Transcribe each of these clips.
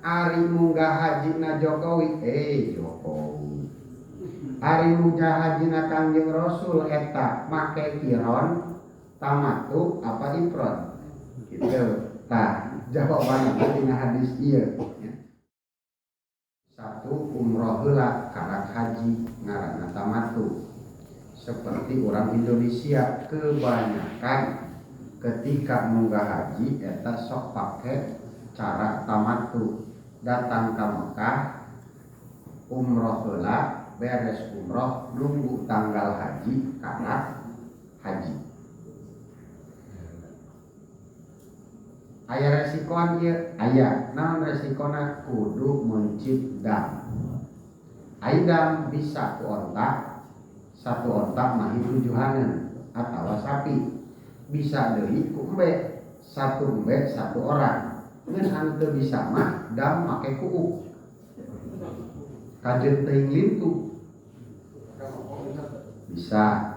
Ari munggah haji na Jokowi, Jokowi. Ari munggah haji na Kangjeng Rasul eta make kiron, tamatu apa ifrad? Gitu. Tah, jawabanna dina hadis ieu. Satu umroh heula karak haji ngaranna tamatu. Seperti orang Indonesia kebanyakan ketika munggah haji eta sok pake cara tamatu, datang ke Mekah umroh heula, beres umroh nunggu tanggal haji karak haji. Aya resikoan ieu, aya. Naon resikona? Kudu mencit dam. Ai dam bisa ku onta, satu onta mah tujuhaneun atawa sapi. Bisa deui ku embe, satu embe satu orang. Ngan anu teu bisa mah dam make kuuk. Kajeun teuing lintu. Bisa.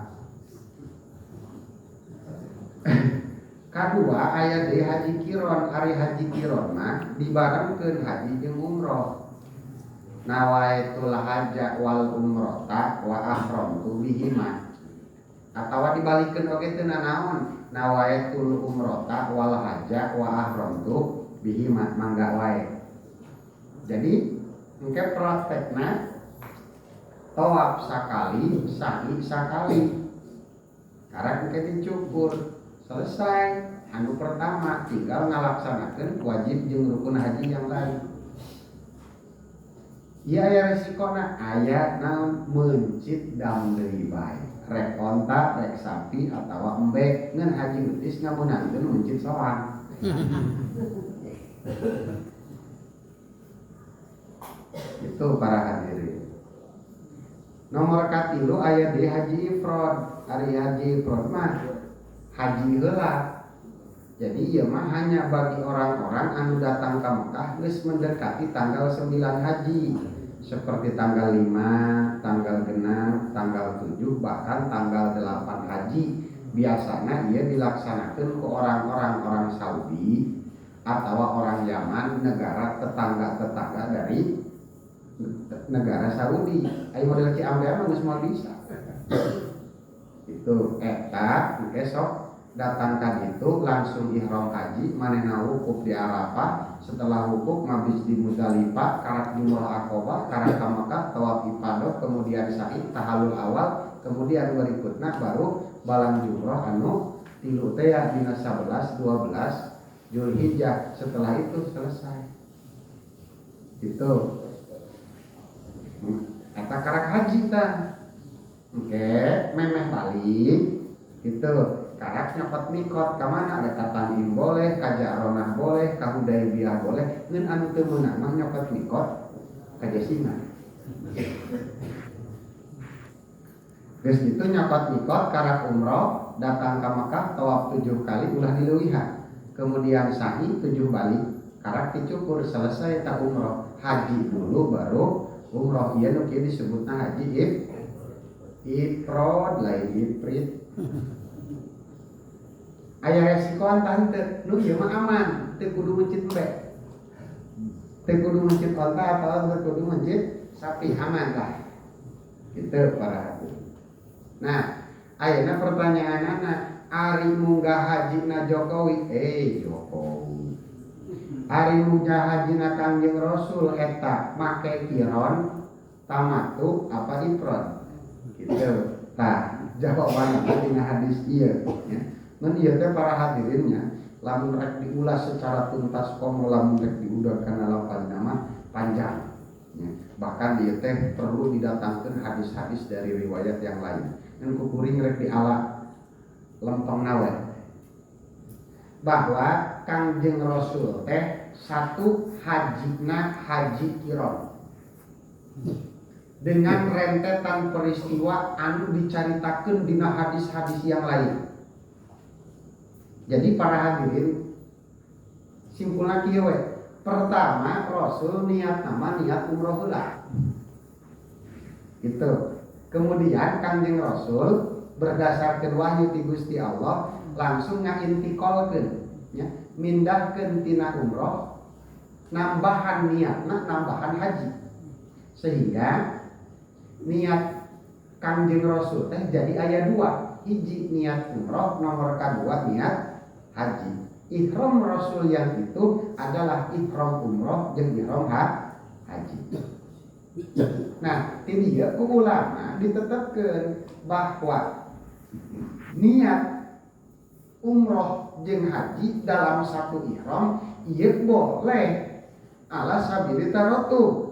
Kadua aya deui haji kiron, ari haji kiron mah dibarengkeun haji jeung umroh. Nawaitul haja wal umrota wa ahramtu bihima. Atawa dibalikeun oge teu nanaon, nawaitul umrota wal haja wa ahramtu bihima, mangga wae. Jadi engke praktekna tawaf sakali, sa'i sakali. Karek engke dicukur. Selesai anu pertama tinggal ngalaksanakeun wajib jeung rukun haji yang lain. Ieu aya resikona, aya naon meuncit dam deui bae. Rek onta, rek sapi atawa embe ngan haji betis ngameunangkeun meuncit soang. Itu para hadirin. Nomor katilu aya di haji ifrad. Ari haji ifrad mah haji heula. Jadi ieu mah hanya bagi orang-orang anu datang ke Mekah geus mendekati tanggal 9 haji, seperti tanggal 5, tanggal 6, tanggal 7, bahkan tanggal 8 haji. Biasana ieu dilaksanakeun ku orang-orang orang Saudi atau orang Yaman, negara tetangga-tetangga dari negara Saudi. Ayo model Ciampean mah geus moal bisa. Itu eta engke sok datang ka ditu langsung ihram haji, manehna wukuf di Arafah, setelah wukuf mabis di Muzdalifah, karak jumrah Aqabah, karak ka Mekah, tawaf ifadah, kemudian sa'i tahallul awal, kemudian berikutna baru balang jumrah anu tilu teh ya dina 11 12 Zulhijjah. Setelah itu selesai. Gitu. Eta karak haji tah. Engke memeh balik gitu. Karak nyokot mikot ka mana ada ka Tanim boleh, ka Ja'ronah boleh, ka Hudaybiyah boleh, ngan anu teu meunang mah nyokot mikot ka Jasinga. Geus kitu nyokot mikot karak umroh, datang ka Mekah tawaf 7 kali ulah dileuwihan. Kemudian sa'i 7 balik, karak dicukur, selesai ta umroh. Haji dulu baru umroh. Ieu nu kieu disebutna haji ifrad lain ifrit. Aya resikoan tante, nu ieu mah aman, teu kudu mencit embe. Teu kudu mencit onta atau teu kudu mencit sapi, aman lah. Gitu para hadirin. Nah, ayeuna pertanyaanana, ari munggah haji na Jokowi, Jokowi. Ari munggah haji na Kangjeng Rasul eta make kiron, tamatu apa ifrad? Gitu. Tah, jawabanna dina hadis ieu nya. Ngan ieu teh para hadirinnya, lamun rek diulas secara tuntas komo lamun rek diudag kana lafazna mah panjang nya. Bahkan ieu teh perlu didatangkeun hadis-hadis dari riwayat yang lain. Ngan ku kuring rek diala lempengna we. Bahwa Kangjeng Rasul teh satu hajina haji kiron. Dengan rentetan peristiwa anu dicaritakeun dina hadis-hadis yang lain. Jadi para hadirin simpulna kieu we. Pertama Rasul niat nama niat umroh heula. Gitu. Kemudian Kangjeng Rasul berdasarkan wahyu ti Gusti Allah langsung ngaintikolkeun nya, mindahkeun tina umroh Nambahan niatna nambahan haji. Sehingga niat Kangjeng Rasul teh jadi aya dua, hiji niat umroh, nomor kedua niat haji. Ihram Rasul yang itu adalah ihram umroh jeung ihram haji. Nah, ini ya ku ulama ditetapkan bahwa niat umroh jeung haji dalam satu ihram ieu boleh ala sabili taratub.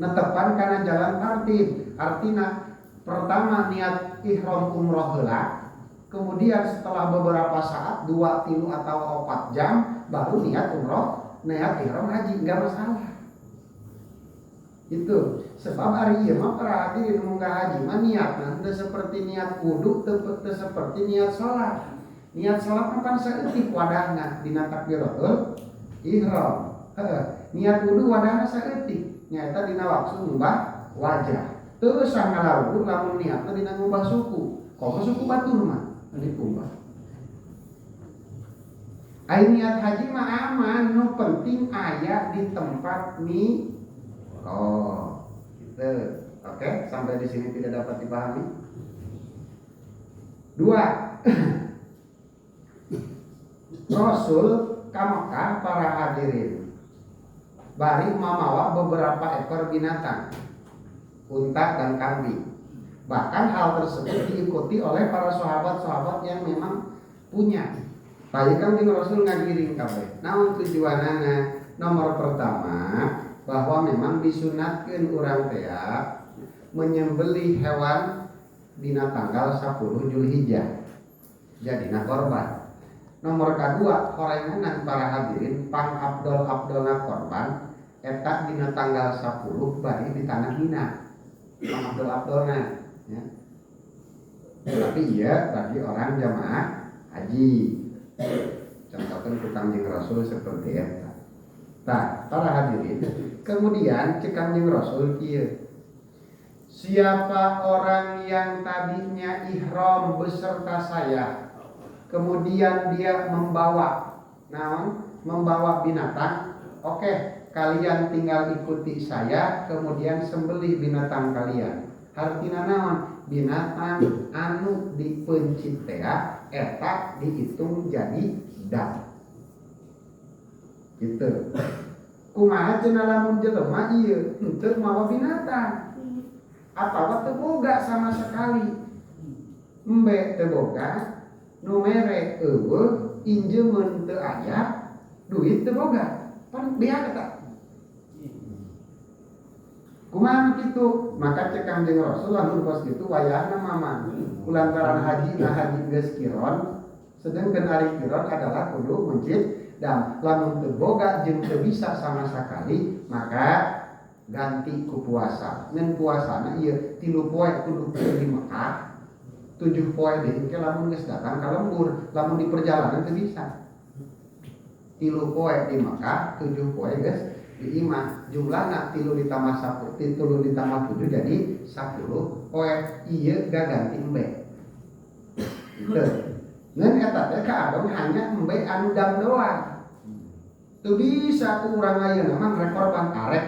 Netepan kana jalan tartib, artinya pertama niat ihram umroh heula, kemudian setelah beberapa saat 2, 3 atau 4 jam baru niat umroh, niat ihram haji, enggak masalah. Itu sebab ari ieu mah para hadirin munggah haji mah niatna teu seperti niat wudu, teu seperti niat salat. Niat salat mah pan saeutik wadahna dina takbiratul ihram. Heeh, niat wudu wadahna saeutik. Nyaeta dina waktu ngubah wajah. Teu usah ngala wudu lamun niatna dina ngubah suku. Komo suku batur mah dikumbah. Ai niat haji mah aman, nu penting aya di tempat mi. Oh, gitu. Oke, sampai di sini tidak dapat dipahami. Dua, Rasul ka Mekah para hadirin bari mamawa beberapa ekor binatang, unta dan kambing. Bahkan hal tersebut diikuti oleh para sahabat-sahabat yang memang punya. Tadi kan Rasul ngagiring kabeh. Naon tujuanana? Nomor pertama, bahwa memang disunatkeun urang teh menyembelih hewan dina tanggal 10 Julhijjah. Jadina korban. Nomor kedua, horenganan para hadirin pang abdol-abdolna korban eta dina tanggal 10 bari di tanah Mina. Pang abdol-abdolna ya. Tapi iya bagi orang jamaah haji. Contohkan ku Kangjeng Rasul seperti eta. Nah, para hadirin, kemudian cek Kangjeng Rasul kieu. Siapa orang yang tadinya ihram beserta saya, kemudian dia membawa naon? Membawa binatang. Oke, kalian tinggal ikuti saya, kemudian sembelih binatang kalian. Hartina naon? Binatang anu dipencit teh eta dihitung jadi dam. Gitu. Kumaha cenah lamun jelema ieu henteu mawa binatang atawa teu boga sama sekali. Embe teu boga, nu mere eueuh, injeumeun teu aya, duit teu boga. Pan beak eta. Kumaha kitu? Maka cek Kangjeng Rasul lamun kos kitu wayahna mama. Kulantaran haji na haji geus kiron, sedengkeun ari kiron adalah kudu mencit dan lamun teu boga jeung teu bisa sama sekali maka ganti ku puasa. Ngan puasana ieu 3 poe kudu di Mekah, 7 poe deui engke lamun geus datang ka lembur, lamun di perjalanan teu bisa. 3 poe di Mekah, 7 poe geus di imah. Jumlahna 3 ditambah 10, 3 ditambah 7 jadi 10 poe. Ieu gaganti embe. Gitu. Ngan eta teh kaadong hanya embe anu dam doang. Teu bisa ku urang ayeuna mah rek korban arek.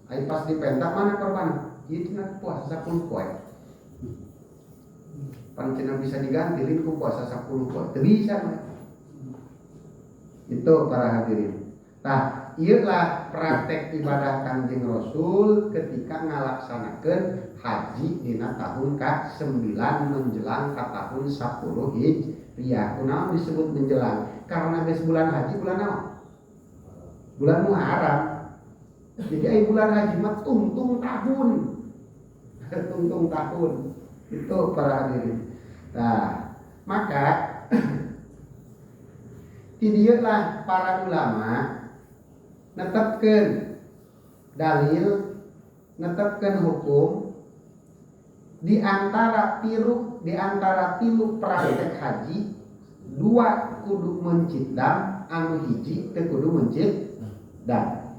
Ai pas dipentak mana korban? Ieu cenah puasa 10 poe. Pan cenah bisa diganti lain ku puasa 10 poe. Teu bisa mah. Itu para hadirin. Nah, ieulah praktek ibadah Kangjeng Rasul ketika ngalaksanakeun haji dina tahun ka-9 menjelang ka tahun 10 Hijriah. Kunaon disebut menjelang? Karena geus bulan haji bulan naon? Bulan Muharram. Jadi ai bulan haji mah tungtung tahun. Tungtung tahun. Itu para hadirin. Nah, maka ti dieu lah para ulama netepkeun dalil, netepkeun hukum di antara tilu praktek haji, 2 kudu mencit dam, anu hiji teu kudu mencit dam.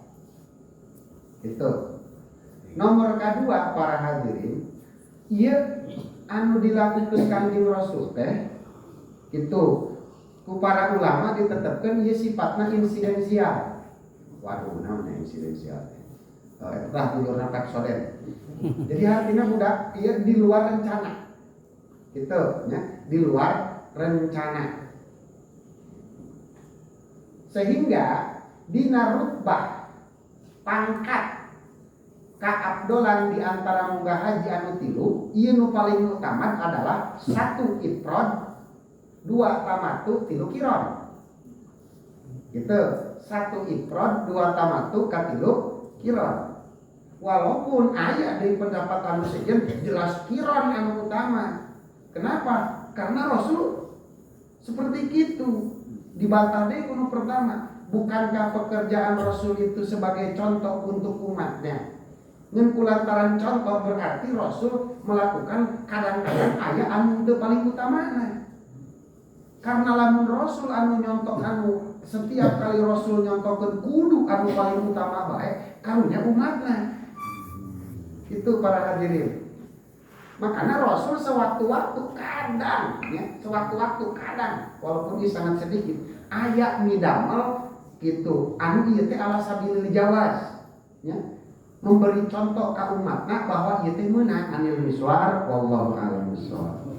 Itu. Nomor kedua para hadirin, ieu anu dilakukeun Kangjeng Rasul teh itu ku para ulama ditetapkan ieu sifatna insidensial. Waduh, naon nya insidensial teh. Eta dulurna Pepsodent. Jadi artinya budak ieu di luar rencana. Gitu nya, di luar rencana. Sehingga dina rutbah pangkat kaabdolan di antara munggah haji anu tilu, ieu nu paling utama adalah 1 ifrad, 2 tamattu, 3 qiron. Gitu, 1 ifrad, 2 tamattu, katilu qiron. Walaupun aya dari pendapat anu sejen jelas qiron anu utama. Kenapa? Karena Rasul seperti itu. Dibantah deui kuno pertama, bukankah pekerjaan Rasul itu sebagai contoh untuk umatnya? Ngan kulantaran contoh berarti Rasul melakukan kadang-kadang aya anu teu paling utamana. Karena lamun Rasul anu nyontok anu setiap kali Rasul nyontokeun kudu anu paling utama bae, karunya umatna. Itu para hadirin. Makanya Rasul sewaktu-waktu kadang ya, sewaktu-waktu kadang walaupun ini sangat sedikit aya midamel gitu anu ieu teh ala sabilil jawaz ya, memberi contoh ka umatna bahwa ieu teh meunang anil miswar wallahu a'lam bissawab.